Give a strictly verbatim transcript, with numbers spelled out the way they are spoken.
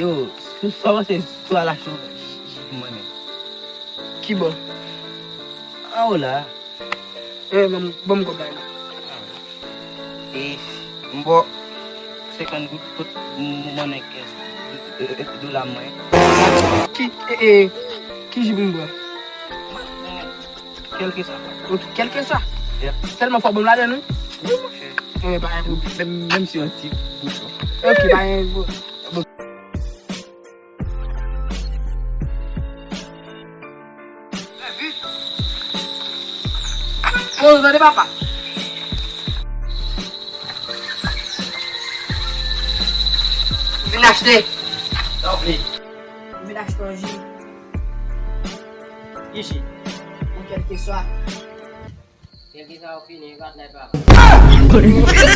Yo, sou sa w panse sou ala cho, cho pou mwen menm. Ki bò? Anwo la. Eh, ban m, ban m kòb la. E, m ba w senkant goud, kot m, m, monnen kès, e, e, dola mwen. Ki, e, e, ki ji pou m bwè? Kèlkeswa. Ok, kèlkeswa. Yeah. Sèlman fò w ban m ladann, wi. Wi, monchè. Eh, pa gen pwoblèm. Menm, menm si yon ti bouchon. Ok, pa gen pwoblèm. Bon, tande papa. Vin achte. Tanpri. Vin achte yon ji. Ki ji? Yon kèlkeswa. Kèlkeswa ou fini, e pa t nèt papa.